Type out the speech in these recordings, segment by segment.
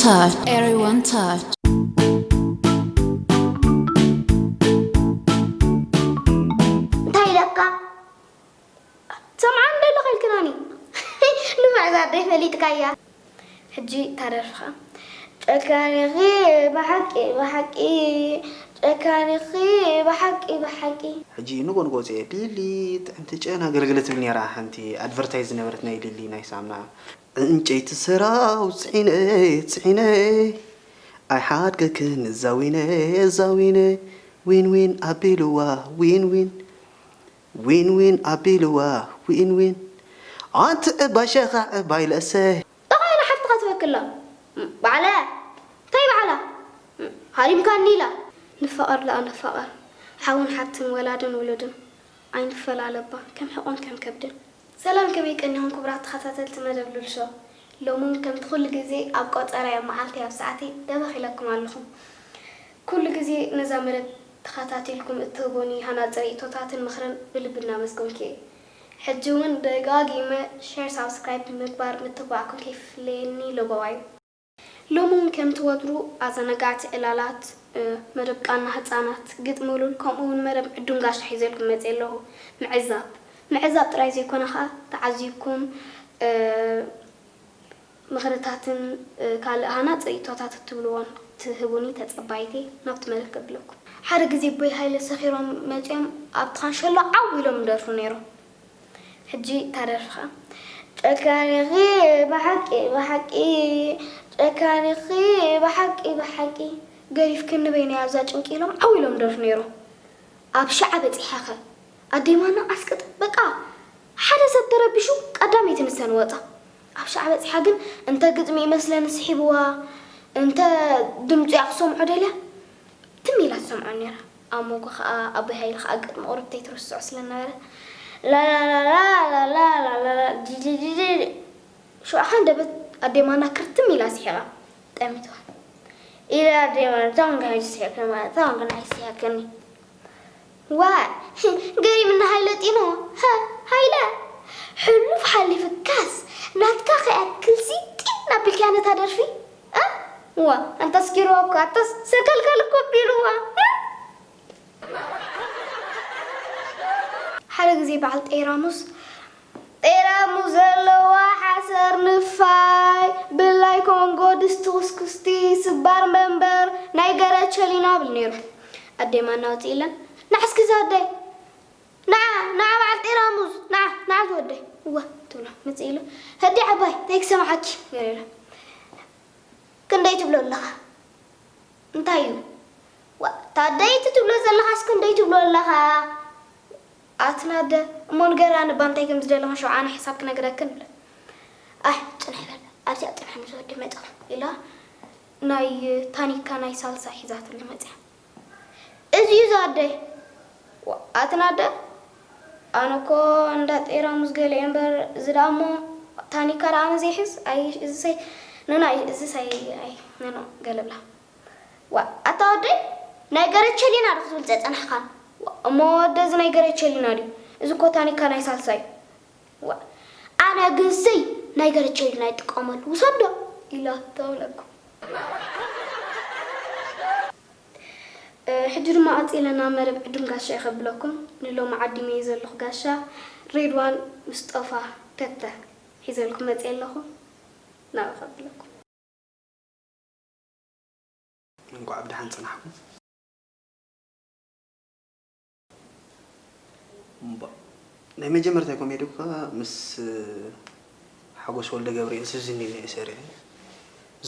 Touch. Everyone touch. እንታይ ኢለካ? ሰምዓኒ ዶ ኢልክናኒ? ንመዕዛ ኣደይ ፈሊጥካያ። ሕጂ ታደርፍኻ ጨካኒኺ ብሓቂ ብሓቂ ጨካኒኺ ብሓቂ ብሓቂ። ሕጂ ንጎ ንጎ ወፅኤ ሊሊ ጥዕምቲ ጨና ኣገልግለት ትብል ነይራ ሓንቲ ኣድቨርታይዝ ዝነበረት ናይ ሊሊ ናይ ሳምና። ዕንጨይቲ ስራው ጽዒነ ጽዒነ ኣይሓድገክን ዛዊነ ዛዊነ ዊን ዊን ኣቢልዋ ዊን ዊን ዊን ዊን ኣቢልዋ ዊን ዊን ኣንቲ ዕባይ ሸኻ ዕባይ ለእሰ። ጠቓላ ሓፍትኻ ትበክላ ባዕላ እንታይ ባዕላ ሃሪምካኒ ኢላ። ንፋቐር ለኣ ንፋቐር ሓውን ሓብትን ወላድን ውሉድን ኣይንፈላለባ ከም ሕቖን ከም ከብድን። ሰላም ከመይ ቀኒኹም ክቡራት ተኸታተልቲ መደብ ሉል ሾው። ሎሚ እውን ከምቲ ኩሉ ግዜ ኣብ ቆጸራይ ኣብ መዓልተይ ኣብ ሰዓተይ ደበኽ ኢለኩም ኣለኹ። ኩሉ ግዜ ነዛ መደብ ተኸታቲልኩም እትህቡኒ ሃናጺ ርእይቶታትን ምኽርን ብልቢ እናመስገንኩ እየ። ሕጂ እውን ደጋጊመ ሸር ሳብስክራይብ ብምግባር ምትብባዕኩም ከይፍለየኒ ለበዋይ። ሎሚ እውን ከምቲ ወትሩ ኣዘናጋዕቲ ዕላላት፣ መደብ ቃና ህጻናት፣ ግጥሚ ሉል ከምኡ እውን መደብ ዕዱም ጋሻ ሒዘልኩም መጺአ ኣለኹ። ምዕዛብ ምዕዛብ ጥራይ ዘይኮነ ከኣ ተዓዚብኩም ምኽርታትን ካልእ ሃናጺ ርእይቶታት እትብልዎን ክትህቡኒ ተጸባይቴ ናብቲ መደብ ከብለኩም። ሓደ ግዜ ኣቦይ ሃይለ ሰኺሮም መጺኦም ኣብቲ ካንሸሎ ዓው ኢሎም ይደርፉ ነይሮም። ሕጂ እታ ደርፊ ኸኣ ጨካኒኺ ብሓቂ ብሓቂ ጨካኒኺ ብሓቂ ብሓቂ ገዲፍክኒ በይነይ ኣብዛ ጭንቂ ኢሎም ዓው ኢሎም ደርፉ ነይሮም። ኣብ ሻዕ በጺሐ ኸ ኣዴማና ኣስቅጥ በቃ ሓደ ሰብ ተረቢሹ ቀዳመይቲ ንሰን ወጻ። ኣብ ሻዕ በጺሓ ግን እንተ ግጥሚ ይመስለኒ ስሒብዋ እንተ ድምጺ እያ ክሰምዖ ደልያ ትም ኢላ ትሰምዖ ነይራ። ኣብ መንጎ ኸኣ ኣቦይ ሃይለ ኸኣ ግጥሚ ቁሩብተይ ትርስዖ ስለ ነበረ ላላላላላላላላላ ዲዲዲዲ ሽዑ ሃንደበት ኣዴማና ክርትም ኢላ ስሒቓ ጠሚትዋ ኢለ ኣዴማና ታውን ግን ኣይስሒቕክኒ ማለት ታውን ግን ኣይስሒቕክኒ ዋእ ገሪምኒ ሃይለ ጢኖ ሃ ሃይለ ሕሉፍ ሓሊፍካስ ናትካ ከይኣክልሲ ጢን ኣቢልካያ ነታ ደርፊ እ ዋ ኣንታ ኣስኪርዋ እኮ ኣታስ ሰከልከል እኮ ኣቢልዋ እ ሓደ ግዜ በዓል ጤራሙስ ጤራሙስ ዘለዋ ሓሰር ንፋይ ብላይ ኮንጎ ድስቲ ኩስኩስቲ ስባር መንበር ናይ ገረቸሊና ብል ነይሩ ኣዴማ እናወፅእ ኢለን ንዓ እስኪ ዝወደይ ንዓ ንዓ በዓል ጤራሙስ ንዓ ንዓ ዝወደይ እወ ትብሎ ምፅእ ኢሉ ህዲ ዓባይ እንታይ ክሰምዓኪ ገለ ኢሉ ክንደይ ትብሎ ኣለኻ እንታይ እዩ ታደይ እቲ ትብሎ ዘለኻስ ክንደይ ትብሎ ኣለኻ ኣትና ኣደ እሞ ንገራኒ እባ እንታይ ከም ዝደለኹ ሸውዓነ ሕሳብ ክነግረክን ኢለ ኣሕ ፅንሕ በል ኣብዚኣ ፅንሕ ምስ ወዲ መጠኹ ኢላ ናይ ታኒካ ናይ ሳልሳ ሒዛትሉ መፅያ እዚ እዩ ዝኣደይ ኣትና ኣደ ኣነ እኮ እንዳ ጤራሙዝ ገለ እየ እምበር እዚ ደኣ እሞ ታኒካ ደኣ ኣነ ዘይሕዝ ኣይ እዚ ሰይ ንና እዚ ሰይ ኣይ ንኖ ገለ ብላ ዋ ኣታ ወደይ ናይ ገረቸሊና ዶ ክትብል ጸጸናሕኻን እሞ ወደ እዚ ናይ ገረቸሊና ድዩ እዚ እኮ ታኒካ ናይ ሳልሳ እዩ ዋ ኣነ ግንሰይ ናይ ገረቸሊና ይጥቀመሉ ውሰዶ ኢላቶ ብለኩም ሕጂ ድማ ቀጺለና መደብ ዕዱም ጋሻ ይኸብለኩም ንሎሚ ዓዲመ ዘለኹ ጋሻ ሬድዋን ምስጦፋ ተተ ሒዘልኩም መጽእ ኣለኹ ናብኡ ከብለኩም እንኳዕ ብደሓን ጸናሕኩም። እምባ ናይ መጀመርታ ኮሜዲ እኳ ምስ ሓጎስ ወልደ ገብርኤል ስዝኒ እየ ሰሪሐ።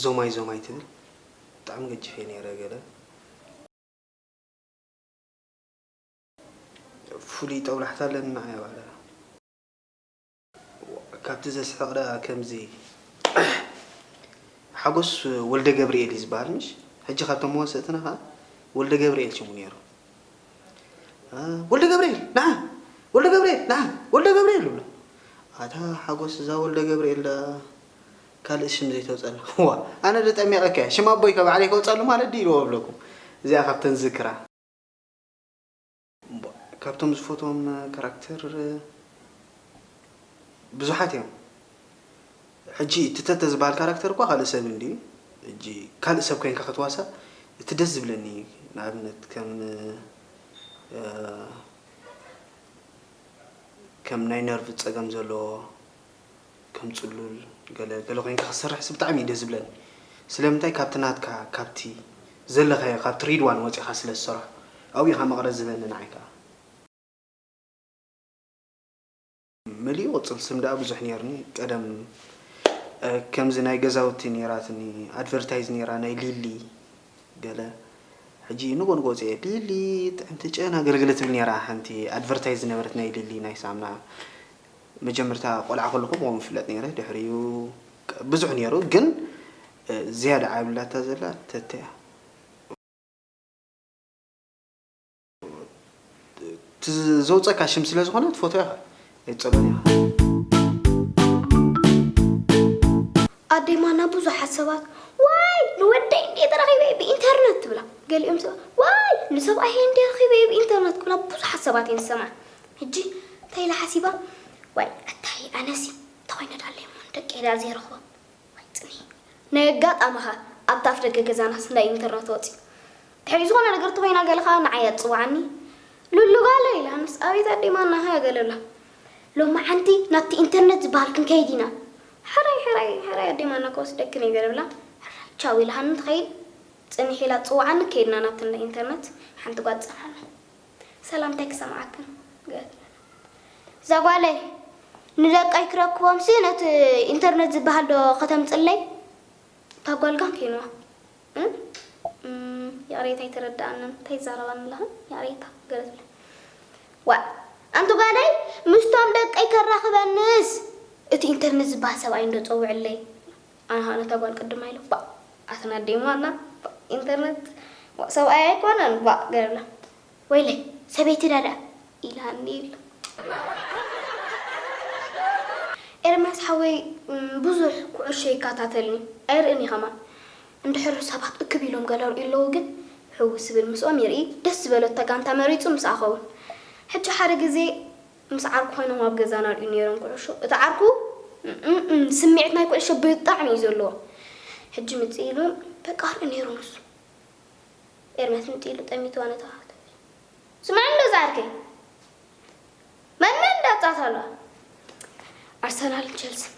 ዞማይ ዞማይ ትብል ብጣዕሚ ገጅፍ እየ ነይረ ገለ ፍሉይ ጠውላሕታ ኣለኒ ንዓይ ኣባዕላ። ካብቲ ዘስሕቕ ደኣ ከምዚ ሓጎስ ወልደ ገብርኤል እዩ ዝበሃል ምሽ? ሕጂ ካብቶም መወሰእትና ከዓ ወልደ ገብርኤል ሽሙ ነይሩ። ወልደ ገብርኤል ንዓ ወልደ ገብርኤል ንዓ ወልደ ገብርኤል ይብሎ። ኣታ ሓጎስ እዛ ወልደ ገብርኤል ደኣ ካልእ ሽም ዘይተውፀላ። ዋ ኣነ ዶ ጠሚቐካ እየ? ሽም ኣቦይ ከባዕለይ ከውፀሉ ማለት ድዩ ኢልዎ እብለኩም። እዚኣ ካብተን ዝክራ። እምቧእ፣ ካብቶም ዝፈትዎም ካራክተር ብዙሓት እዮም። ሕጂ እቲ ተተ ዝበሃል ካራክተር እኳ ካልእ ሰብ እንድዩ። ሕጂ ካልእ ሰብ ኮይንካ ክትዋሳእ እቲ ደስ ዝብለኒ፣ ንኣብነት ከም፣ እ፣ ከም ናይ ነርቭ ጸገም ዘለዎ፣ ከም ጽሉል ገለ፣ ገለ ኮይንካ ክትሰርሕስ ብጣዕሚ እዩ ደስ ዝብለኒ። ስለምንታይ? ካብቲ ናትካ፣ ካብቲ ዘለኻዮ፣ ካብቲ ሪድዋን ወጺኻ ስለ ዝሰርሖ፣ ኣብኡ ኢኻ መቕረት ዝህበኒ ንዓይ ከኣ። መሊኡ ቅጽል ስም ደኣ ብዙሕ ነይርኒ። ቀደም፣ እ፣ ከምዚ ናይ ገዛውቲ ነይራትኒ፣ ኣድቨርታይዝ ነይራ፣ ናይ ሊሊ ገለ። ሕጂ ንጎ ንጎ ወጽኤ፣ "ሊሊ ጥዕምቲ ጨና ኣገልግል" ትብል ነይራ፣ ሓንቲ ኣድቨርታይዝ ዝነበረት ናይ ሊሊ ናይ ሳምና። መጀመርታ ቆልዓ ከለኹ ብኸምኡ ይፍለጥ ነይረ፣ ድሕሪኡ ብዙሕ ነይሩ፣ ግን፣ እ፣ ዝያዳ ዓብላታ ዘላ ተተያ። እቲ ዘውፀካ ሽም ስለ ዝኾነ ትፈትዮ ኢኻ፣ ኣይትፀልኦን ኢኻ። ኣዴ ማና ብዙሓት ሰባት፣ "ዋይ ንወደይ እንዴ ተረኺበ ብኢንተርነት" ትብላ። ገሊኦም ሰባት፣ "ዋይ ንሰብኣይ እንዴ ረኺበ ብኢንተርነት" ክብላ ብዙሓት ሰባት እየን ዝሰምዓ። ሕጂ እንታይ ኢላ ሓሲባ፣ "ዋይ ኣታይ ኣነሲ እንተኾይነ ዳለይ እሞ ንደቂ ዳ ዘይረኽቦ?" ዋይ ጽንሒ። ናይ ኣጋጣሚ ኸኣ ኣብቲ ኣፍ ደገ ገዛናስ ናይ ኢንተርነት ወጺኡ። ድሕሪ ዝኾነ ነገር እንተኾይና ገለ ኸኣ ንዓይ እያ ትጽውዓኒ። "ሉሉ ጓለይ" ኢላ፣ ኣነስ "ኣቤት ኣዴ ማና" ሃ ገለ ብላ። "ሎማዓንቲ ናብቲ ኢንተርነት ዝበሃል ክንከይድ ኢና። ሕራይ፣ ሕራይ፣ ሕራይ ኣዴ ማና ክወስደክን እየ" ገለ ብላ። ሕራይ ቻው ኢላሃኒ ትኸይድ። ጽንሕ ኢላ ትጽውዓኒ፣ ከይድና ናብቲ እንዳ ኢንተርነት። ሓንቲ ጓል ትጸንሓና። "ሰላም፣ እንታይ ክሰምዓክን?" ገለ። "እዛ ጓለይ፣ ንደቀይ ክረክቦምሲ ነቲ ኢንተርነት ዝበሃል ዶ ከተምጽለይ?" እታ ጓል ጋን ከይንዋ። "እ? እም፣ ይቕሬታ ኣይተረድኣንን። እንታይ ይዛረባኒ ኣለኽን? ይቕሬታ" ገለ ትብል። "ዋእ፣ ኣንቲ ጓለይ፣ ምስቶም ደቀይ ከራኽበንስ እቲ ኢንተርነት ዝበሃል ሰብኣይ እንዶ ጸውዕለይ?" ኣነ ኸኣ ነታ ጓል ቅድም ኢለ፣ "ባእ፣ ኣትና ኣዴ ማና፣ ባእ፣ ኢንተርነት፣ ባእ፣ ሰብኣይ ኣይኮነን፣ ባእ" ገለ ብላ። "ወይለይ፣ ሰበይቲ ዳዳ" ኢላኒ ኢሉ። ኤርምያስ ሓወይ፣ እም፣ ብዙሕ ኩዕሾ ይከታተልኒ፣ ኣይርእን እዩ ከማን። እንድሕር ሰባት እክብ ኢሎም ገለ ርእዩ ኣለዉ ግን፣ ሕውስ ዝብል ምስኦም ይርኢ፣ ደስ ዝበሎ እታ ጋንታ መሪጹ ምስኣ ኸውን። ሕጂ ሓደ ግዜ ምስ ዓርኩ ኮይኖም ኣብ ገዛና ርእዩ ነይሮም ኩዕሾ። እቲ ዓርኩ፣ እም፣ እም፣ ስምዒት ናይ ኩዕሾ ብጣዕሚ እዩ ዘለዎ። ሕጂ ምጽእ ኢሉ፣ በቃ ርእዩ ነይሩ ንሱ። ኤርምያስ ምጽእ ኢሉ ጠሚትዋ ነታ ሃተፍ። "ስምዓኒ ዶ ዝዓርከይ? መን መን እንዳጻወተ ኣሎ?" "ኣርሰናልን ቸልስን."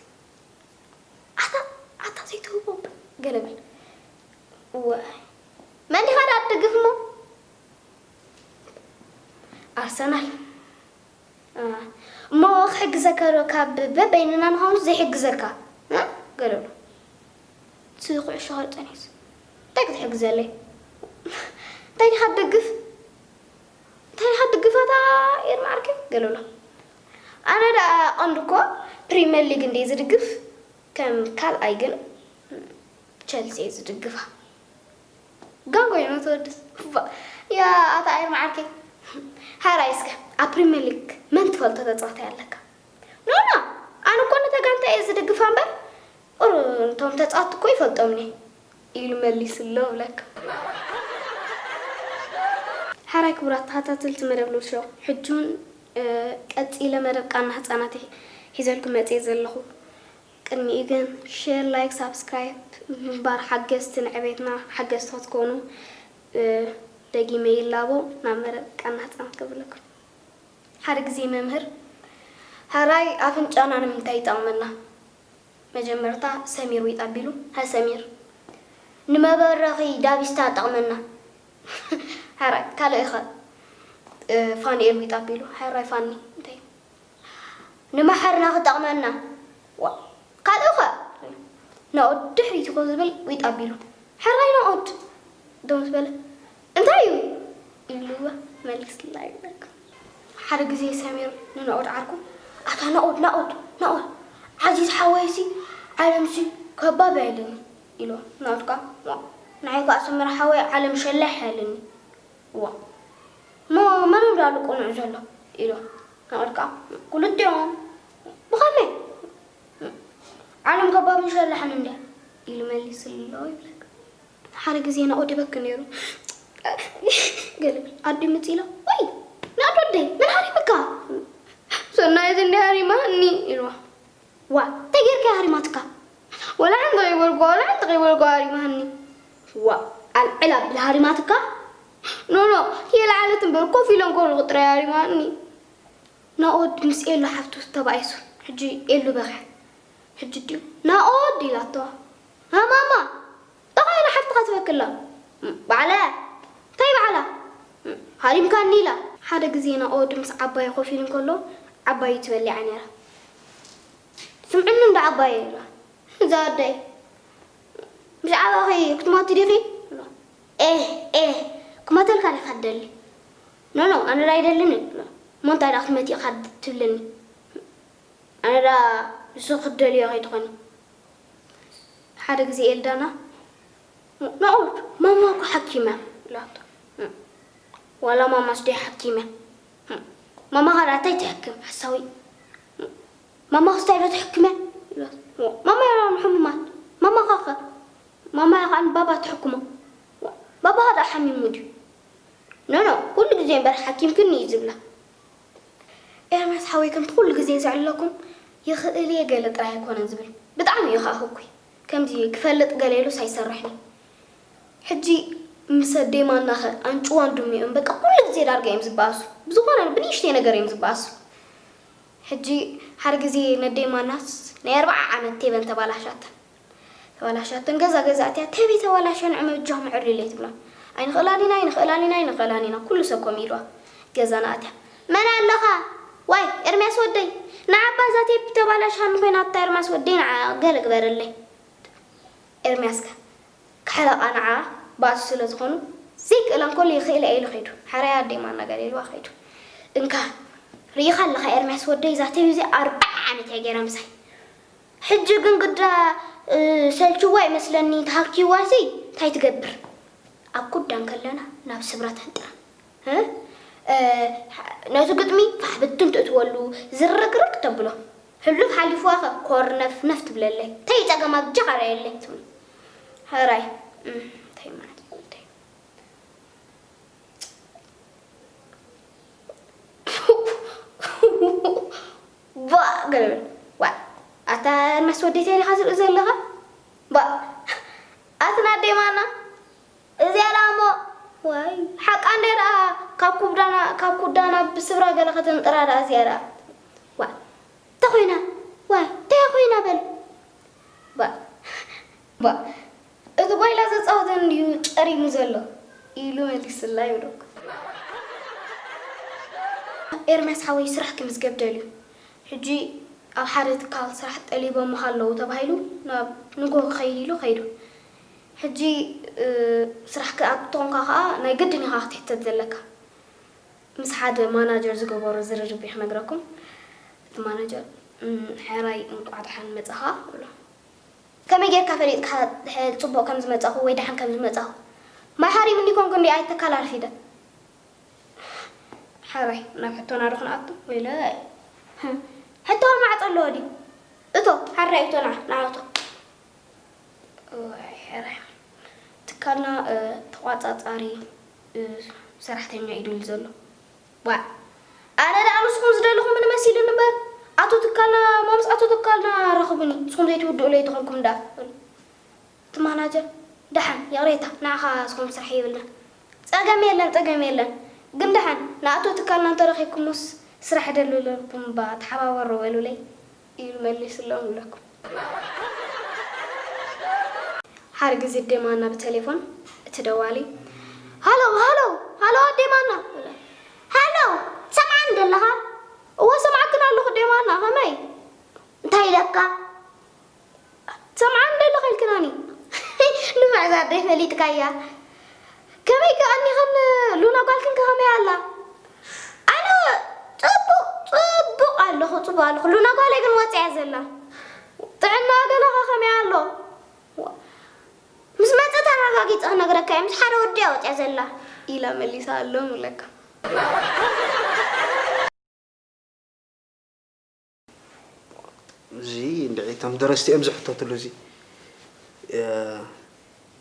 "ኣታ፣ ኣታ ዘይትህቦ ገለ በል። እዋይ፣ መን ዲኻ ደኣ ትድግፍ እሞ?" "ኣርሰናል." "እ፣ እሞ ክሕግዘካ ዶ ካብ በበይንና ንኸውን ዘይሕግዘካ? እ?" ገለ ብሎ። እቲ ኩዕሾ ከኣ ጸኒሑስ፣ "እንታይ ክትሕግዘለይ? እንታይ ዲኻ ትድግፍ? እንታይ ዲኻ ትድግፍ ኣታ ኤርሚ ዓርከይ?" ገለ ብሎ። ኣነ ደኣ ቀንዲ እኮ ፕሪመር ሊግ እንድየ ዝድግፍ፣ ከም ካልኣይ ግን ቸልሲ እየ ዝድግፋ። ጋን ኮይኑ ትወድስ። ባ-፣ ያ ኣታ ኤርሚ ዓርከይ፣ ሓራይ እስከ ኣብ ፕሪመር ሊግ መን ትፈልጦ ተጻዋታይ ኣለካ? ኖ፣ ኖ፣ ኣነ እኮ ነታ ጋንታ እየ ዝድግፋ እምበር፣ ቁር-፣ እቶም ተጻወትቲ እኮ ይፈልጦምኒ ኢሉ መሊስሎ እብለካ። ሓራይ ክቡራት ተኸታተልቲ መደብ ሉል ሾው፣ ሕጂ እውን፣ እ፣ ቀጺለ መደብ ቃና ህጻናት ሒ-፣ ሒዘልኩም መጽየ ዘለኹ። ቅድሚኡ ግን ሼር፣ ላይክ፣ ሳብስክራይብ ምግባር ሓገዝቲ ንዕቤትና ሓገዝቲ ክትኮኑ፣ እ፣ ደጊመ ይላቦ። ናብ መደብ ቃና ህጻናት ክብለኩም። ሓደ ግዜ መምህር፣ "ሕራይ ኣፍንጫና ንምንታይ ይጠቕመና?" መጀመርታ ሰሚር ዊጥ ኣቢሉ፣ "ሃ ሰሚር፣ ንመበረኺ ዳቢስታ ጠቕመና." ሕራይ ካልእ ኸ? እ፣ ፋኑኤል ዊጥ ኣቢሉ፣ "ሕራይ ፋኒ፣ እንታይ?" "ንመሓርና ክጠቕመና." ዋ፣ ካልእ ኸ? ናኦድ ድሕሪት እኮ ዝብል ዊጥ ኣቢሉ፣ "ሕራይ ናኦድ!" ደው ምስ በለ፣ "እንታይ እዩ?" ኢልዋ መሊስላ ይብለካ። ሓደ ግዜ ሰሚር ንናኦድ ዓርኩ፣ "ኣታ ናኦድ፣ ናኦድ፣ ናኦድ፣ ዓዚዝ ሓወይሲ ዓለምሲ ከባብ ኣይለኒ" ኢልዎ። ናኦድ ከኣ፣ "ዋ፣ ንዓይ ከኣ ሰሚር ሓወይ ዓለም ሸላሕ ኣይለኒ" "ዋ፣ እሞ መን እንዳሉ ቅኑዕ ዘሎ?" ኢሉ። ናኦድ ከኣ፣ "ክልቲኦም። ብኸመይ? ዓለም ከባብን ሸላሕን እንድያ" ኢሉ መሊስሎ ይብለካ። ሓደ ግዜ ናኦድ ይበኪ ነይሩ። ገለ ኣዲ ምጽ ኢላ፣ "ወይ ናኦድ ወደይ፣ መን ሃሪምካ?" "ሰናይት እንዲ ሃሪማኒ" ኢልዋ። "ዋ፣ እንታይ ጌርካ ሃሪማትካ?" ወላ ሓንቲ ከይበልኩ፣ ወላ ሓንቲ ከይበልኩ ሃሪማኒ። ዋ፣ ኣልዕል ኣብል ሃሪማትካ? ኖ፣ ኖ፣ የለዓለት እምበር ኮፍ ኢለ እንከለኹ ጥራይ ሃሪማኒ። ናኦድ ምስ ኤሉ ሓፍቱ ተባኢሱ። ሕጂ ኤሉ በኺያ። ሕጂ ድዩ? ናኦድ ኢላቶ። ሃ ማማ፣ እንታይ ኮይና ሓፍትኻ ትበክላ? ባዕላ። እንታይ ባዕላ? ሃሪምካኒ ኢላ። ሓደ ግዜ ናኦድ ምስ ዓባየ ኮፍ ኢሉ እንከሎ ዓባዩ ትበሊዓ ነይራ። ስምዕኒ እንዳ ዓባየ ኢላ። እዛ ኣደይ፣ ብዛዕባኺ ክትሞቲ ዲኺ? ኢላ። ኤህ፣ ኤህ፣ ክሞተልካ ዲኻ ትደሊ? ኖ፣ ኖ፣ ኣነ ዳ ኣይደልን እየ። ኢላ። እሞ እንታይ ደኣ ክትመቲ ኢኻ ትብለኒ? ኣነ ደኣ ንሱ ክትደልዮ ከይትኾኒ። ሓደ ግዜ ኤልዳና፣ "ናኦድ፣ ማማ እኮ ሓኪም እያ" ኢላቶ። "ዋላ ማማስ ደይ ሓኪም እያ?" "ማማኻ ደኣ እንታይ ትሕክም ሓሳዊ?" "ማማኽስ እንታይ ዶ ትሕክም እያ?" ኢላቶ። "ማማ እያ ንሕሙማት፣ ማማኻ ኸ?" "ማማ እያ ኸኣ ንባባ ትሕክሞ። ባባኻ ደኣ ሓሚሙ ድዩ?" "ኖ፣ ኖ፣ ኩሉ ግዜ እምበር ሓኪምክኒ እዩ ዝብላ።" ኤርምያስ ሓወይ ከምቲ ኩሉ ግዜ ዘዕልለኩም፣ "ይኽእል እየ" ገለ ጥራይ ኣይኮነን ዝብል። ብጣዕሚ እዩ ኸኣ ህኩይ። ከምዚ ክፈልጥ ገለ ኢሉስ ኣይሰርሕን እዩ። ሕጂ ምስ ኣደይ ማናኸ ኣንጭዋን ድሙዮን በቃ ኩሉ ግዜ ዳርጋ እዮም ዝበኣሱ። ብዝኾነ ብንእሽተይ ነገር እዮም ዝበኣሱ። ሕጂ ሓደ ግዜ ነደይ ማናስ ናይ ኣርብዓ ዓመት ቴበን ተባላሻተን። ተባላሻተን ገዛ ገዛ ኣትያ፣ "ቴበይ ተባላሽያ ንዕመ ብጃኹም ዕርዩለይ" ትብላ። "ኣይንኽእላን ኢና፣ ኣይንኽእላን ኢና፣ ኣይንኽእላን ኢና፣ ኩሉ ሰብ ከምኡ ኢልዋ።" ገዛና ኣትያ፣ "መን ኣለኻ? ዋይ ኤርምያስ ወደይ፣ ንዓባ እዛ ቴፕ ተባላሽኻኒ ኮይና፣ ኣታ ኤርምያስ ወደይ ንዓ ገለ ግበረለይ።" ኤርምያስከ ክሕለቓ ንዓ ባእሲ ስለ ዝኾኑ ዘይክእላ እንከሎ ይኽእል እየ ኢሉ ከይዱ። ሓራይ ኣደይ ማና ገለ ኢልዋ ከይዱ። እንካ ርኢኻ ኣለኻ ኤርምያስ ወደይ፣ እዛ ቴፕ እዚኣ ኣርብዓ ዓመት እያ ገይራ ምሳይ። ሕጂ ግን ግዳ፣ እ፣ ሰልችዋ ይመስለኒ፣ ተሃኪዋሲ እንታይ ትገብር? ኣብ ኩዳ እንከለና ናብ ስብራ ተንጥራ። እ? እ፣ ነቲ ግጥሚ ፋሕ ብትን ትእትወሉ፣ ዝርግርግ ተብሎ። ሕሉፍ ሓሊፍዋ ኸ ኮርነፍነፍ ትብለለይ። እንታይ ጸገማ ብጃኻ ርኣየለይ ትብል። ሕራይ፣ እ፣ እንታይ ማለት እዩ? ባእ ገለ በል። ዋእ፣ ኣታ ኤርምያስ ወደይ እንታይ ዲኻ ዝርኢ ዘለኻ? ባእ፣ ኣቲ ናደይ ማና፣ እዚኣ ደኣ እሞ፣ ዋይ፣ ሓቃ እንደ ደኣ ካብ ኩብዳና፣ ካብ ኩዳና ብስብራ ገለ ከተንጥራ ደኣ እዚኣ ደኣ። ዋእ፣ እንታይ ኮይና? ዋይ፣ እንታይ ኮይና በል? ባእ፣ ባእ፣ እቲ ጓይላ ዘጻወተኒ ድዩ ጨሪሙ ዘሎ? ኢሉ መሊስላ ይብለኩ። ኤርምያስ ሓወይ ስራሕ ክምዝገብ ደልዩ። ሕጂ ኣብ ሓደ ትካል ስራሕ ጠሊቦምኻ ኣለዉ ተባሂሉ ናብ ንግሆ ክኸይድ ኢሉ ከይዱ። ሕጂ፣ እ፣ ስራሕ ክኣቱ ተኾንካ ኸኣ ናይ ግድን ኢኻ ክትሕተት ዘለካ። ምስ ሓደ ማናጀር ዝገበሮ ዝርርብ እየ ክነግረኩም። እቲ ማናጀር፣ "እም፣ ሕራይ እንቋዕ ደሓን መጻኻ" ይብሎ። "ከመይ ጌርካ ፈሊጥካ ድሐ-፣ ጽቡቕ ከም ዝመጻኹ ወይ ደሓን ከም ዝመጻኹ? ማይ ሓሪሙኒ ኮንኩ እንዲ ኣይተካል ኣርፊደ?" ሕራይ ናብ ሕቶና ዶ ክንኣቱ? ወይለይ። ሕቶ ማዕጾ ኣለዎ ድዩ? እቶ፣ ሕራይ እቶ ንዓ፣ ንዓ እቶ። እዋይ፣ ሕራይ። ትካልና፣ እ፣ ተቋጻጻሪ፣ እ፣ ሰራሕተኛ እዩ ደልዩ ዘሎ። ዋእ፣ ኣነ ደኣ ንስኹም ዝደለኹም ንመሲሉኒ እምበር፣ ኣቶ ትካልና፣ እሞ ምስ ኣቶ ትካልና ራኸቡኒ፣ ንስኹም ዘይትውድኡለይ ተኾንኩም ደኣ። እቲ ማናጀር፣ ደሓን፣ ይቕሬታ፣ ንዓኻ ዝኾን ስራሕ የብልናን። ጸገም የለን፣ ጸገም የለን። ግን ደሓን፣ ንኣቶ ትካልና እንተረኺብኩሞስ ስራሕ ይደልዩ ኣለኩም እባ፣ ተሓባበሩ በሉለይ። ኢሉ መሊስሎም ይብለኩም። ሓደ ግዜ ኣደይ ማና ብቴሌፎን፣ እቲ ደዋሊ፣ "ሃሎ፣ ሃሎ፣ ሃሎ ኣደይ ማና!" ሃሎ፣ ትሰምዓኒ ዶ ኣለኻ? እወ፣ ሰምዓክን ኣለኹ ኣደይ ማና፣ ከመይ? እንታይ ኢለካ? ትሰምዓኒ ዶ ኣለኻ ኢልክናኒ? ንፋዕ እዛ ኣደይ ፈሊጥካያ። ከመይ ከ ኣኒኸን ሉና ጓልክን ከ ከመይ ኣላ? ኣነ ጽቡቕ፣ ጽቡቕ ኣለኹ፣ ጽቡቕ ኣለኹ። ሉና ጓለይ ግን ወጺኣ ዘላ። ጥዕና ገለኻ ከመይ ኣሎ? ምስ መጸት ኣረጋጊጸ ክነግረካ እየ። ምስ ሓደ ወዲ እያ ወጺኣ ዘላ። ኢላ መሊሳ ኣሎም ይብለካ። እዚ እንድዒ እቶም ደረስቲ እዮም ዝሕተትሉ። እዚ፣ እ፣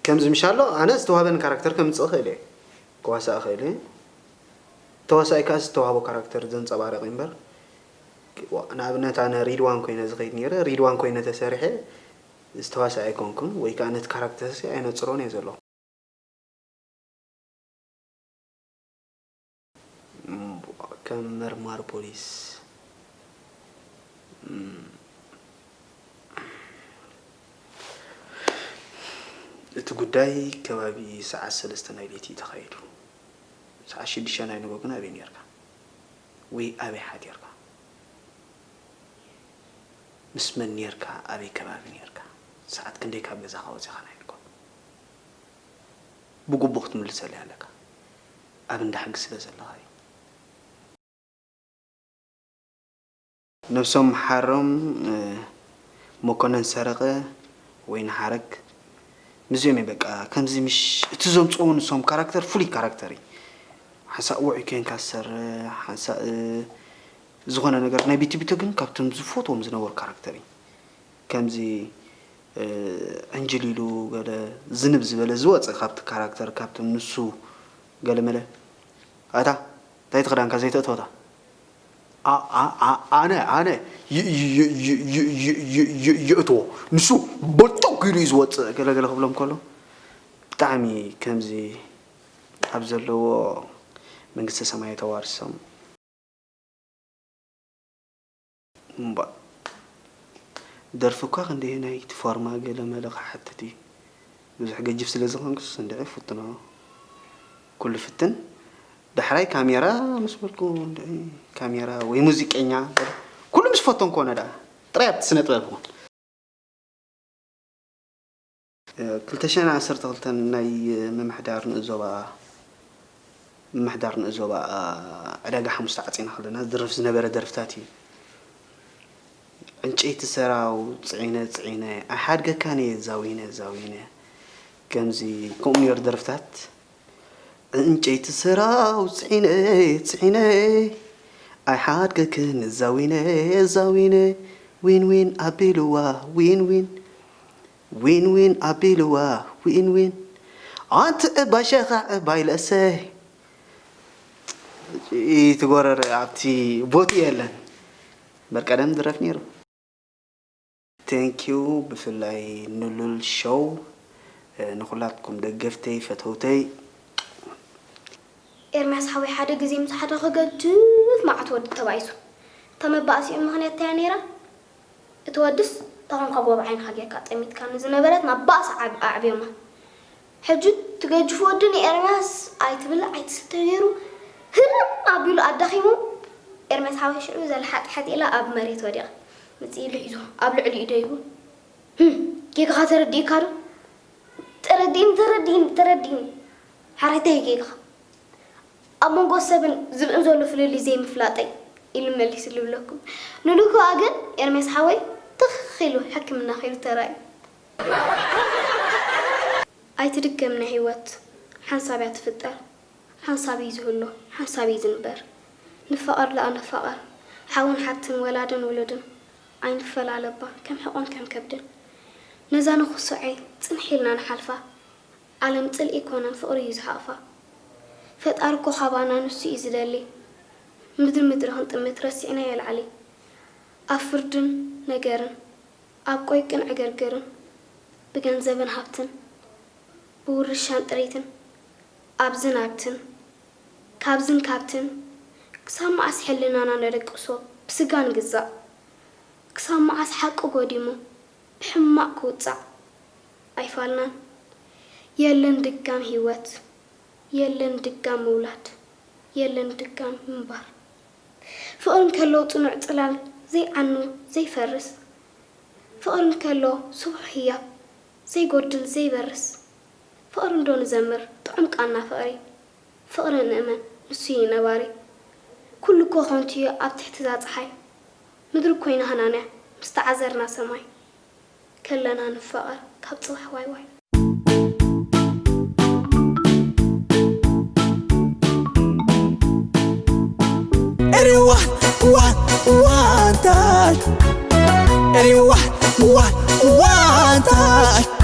ከምዚ ምሽ ኣሎ፣ ኣነ ዝተዋህበኒ ካራክተር ከምጽእ እኽእል እየ፣ ክዋሳእ እኽእል እየ። ተዋሳኣይ ከኣ ዝተዋህቦ ካራክተር ዘንጸባርቕ እዩ እምበር፣ ንኣብነት ኣነ ሪድዋን ኮይነ ዝኸይድ ነይረ፣ ሪድዋን ኮይነ ተሰሪሐ፣ ዝተዋስኣ ኣይኮንኩን ወይ ከዓ ነቲ ካራክተርሲ ኣይነፅሮን እየ ዘሎ። ከም መርማሪ ፖሊስ እቲ ጉዳይ ከባቢ ሰዓት ሰለስተ ናይ ለይቲ እዩ ተኻይዱ። ሰዓት ሽዱሽተ ናይ ንጎ ግን ኣበይ ነርካ? ወይ ኣበይ ሓዲርካ? ምስ መን ነርካ? ኣበይ ከባቢ ነርካ? ሰዓት ክንደይ ካብ ገዛኻ ወፂኻ ናይ ንጎ? ብግቡእ ክትምልሰለይ ኣለካ። ኣብ እንዳ ሕጊ ስለ ዘለኻ እዩ። ነብሶም ሓሮም መኮነን ሰረቐ ወይ ንሓረግ ምስዚኦም እየ በቃ ከምዚ ምሽ እቲ ዘምፅኡ ንሶም ካራክተር ፍሉይ ካራክተር እዩ። ሓንሳእ ውዑይ ኮንካ ዝሰርሕ ሓንሳእ ዝኾነ ነገር ናይ ቢቲ ቢቶ ግን ካብቶም ዝፈትዎም ዝነበሩ ካራክተር እዩ። ከምዚ ዕንጅል ኢሉ ገለ ዝንብ ዝበለ ዝወፀ ካብቲ ካራክተር ካብቶም ንሱ ገለመለ ኣታ እንታይ እቲ ክዳንካ ዘይተእተወታ ኣነ ኣነ የእትዎ ንሱ በልጠጉ ኢሉ እዩ ዝወፅእ ገለገለ ክብሎም ከሎ ብጣዕሚ ከምዚ ኣብ ዘለዎ መንግስተ ሰማይ ተዋርሶም እምባ ደርፊ እኳ ክንደየናይ ትፎርማ ገለ መለ ክሓትት እዩ ብዙሕ ገጅፍ ስለ ዝኾንኩስ እንድዒ ፍትኖ ኩሉ ፍትን ዳሕራይ ካሜራ ምስ በልኩ እንድዒ ካሜራ ወይ ሙዚቀኛ ኩሉ ምስ ፈተንኮ ነ ደኣ ጥራይ ኣብቲ ስነ ጥበብ ይኹን ክልተ ሽሕን ዓሰርተ ክልተን ናይ ምምሕዳር ንእዞባ ምምሕዳር ንእዞባ ዕዳጋ ሓሙስ ተዓፂና ከለና ዝድረፍ ዝነበረ ደርፍታት እዩ። ዕንጨይቲ ሰራው ፅዒነ ፅዒነ ኣይሓድገካን እየ ዛዊነ ዛዊነ ከምዚ ከምኡ ነይሩ ደርፍታት ዕንጨይቲ ሰራው ፅዒነ ፅዒነ ኣይሓድገክን ዛዊነ ዛዊነ ዊን ዊን ኣቢልዋ ዊን ዊን ዊን ዊን ኣቢልዋ ዊን ዊን ኣንቲ ዕባይ ሸኻ ዕባይ ለእሰይ ትጎረር ኣብቲ ቦቲ የለን በርቀደም ድረፍ ነይሩ። Thank you ብፍላይ ንሉል ሾው ንኹላትኩም ደገፍተይ ፈተውተይ። ኤርምያስ ሓወይ ሓደ ግዜ ምስ ሓደ ክገድፍ መዓት ወዲ ተባኢሱ። እታ መባእሲኡ ምኽንያት እንታይ እያ ነይራ? እቲ ወድስ እታ ኮንካ ጎብ ዓይንኻ ጌርካ ጠሚትካኒ ዝነበረት ናብ ባእሲ ኣዕብዮማ። ሕጂ እቲ ገጅፍ ወዲ ንኤርምያስ ኣይትብላዕ ኣይትስተ ገይሩ ህርም ኣቢሉ ኣዳኺሙ ኤርምያስ ሓወይ ሽዑ ዘልሓጥሐት ኢላ ኣብ መሬት ወዲቓ ምጽእ ኢሉ ሒዙ ኣብ ልዕሊኡ ደይቡ ህም ጌጋኻ ተረዲእካ ዶ? ተረዲእኒ ተረዲእኒ ተረዲእኒ ሓራይታይ ጌጋኻ ኣብ መንጎ ሰብን ዝብእን ዘሎ ፍልልይ ዘይምፍላጠይ ኢሉ መሊስሉ ይብለኩም። ንሉል ከኣ ግን ኤርምያስ ሓወይ ትኽ ኢሉ ሕክምና ከይዱ ተራእዩ። ኣይትድገም ናይ ህይወት ሓንሳብ እያ ትፍጠር ሓንሳብ እዩ ዝህሉ ሓንሳብ እዩ ዝንበር ንፋቐር ደኣ ንፋቐር ሓውን ሓብትን ወላድን ውሉድን ኣይንፈላለ እባ ከም ሕቖን ከም ከብድን ነዛ ንኹስዐ ጽንሕ ኢልና ንሓልፋ ዓለም ጽልኢ ኣይኮነን ፍቕሪ እዩ ዝሓቕፋ ፈጣሪ እኮ ካባና ንሱ እዩ ዝደሊ ምድሪ ምድሪ ክንጥምት ረሲዕናዮ ኣልዓሊ ኣብ ፍርድን ነገርን ኣብ ቆይቅን ዕግርግርን ብገንዘብን ሃብትን ብውርሻን ጥሪትን ኣብዝን ኣብትን ካብዝን ካብትን ክሳብ መዓስ ሕልናና ነደቅሶ ብስጋ ንግዛእ ክሳብ መዓስ ሓቂ ጎዲሙ ብሕማቕ ክውጻዕ ኣይፋልናን የለን ድጋም ሂወት የለን ድጋም ምውላድ የለን ድጋም ምንባር ፍቕሪ እንከሎ ጽኑዕ ጽላል ዘይዓኑ ዘይፈርስ ፍቕሪ እንከሎ ስቡሕ ህያብ ዘይጎድል ዘይበርስ ፍቕሪ እንዶ ንዘምር ጥዑም ቃና ፍቕሪ ፍቕሪ ንእመን ንሱ እዩ ነባሪ ኩሉ እኮ ኸንቱ እዩ ኣብ ትሕቲ እዛ ጸሓይ ምድሪ ኮይና ሃናንያ ምስ ተዓዘርና ሰማይ ከለና ንፋቐር ካብ ጽባሕ ዋይ ዋይ። Everyone, one, one time. Everyone, one, one time.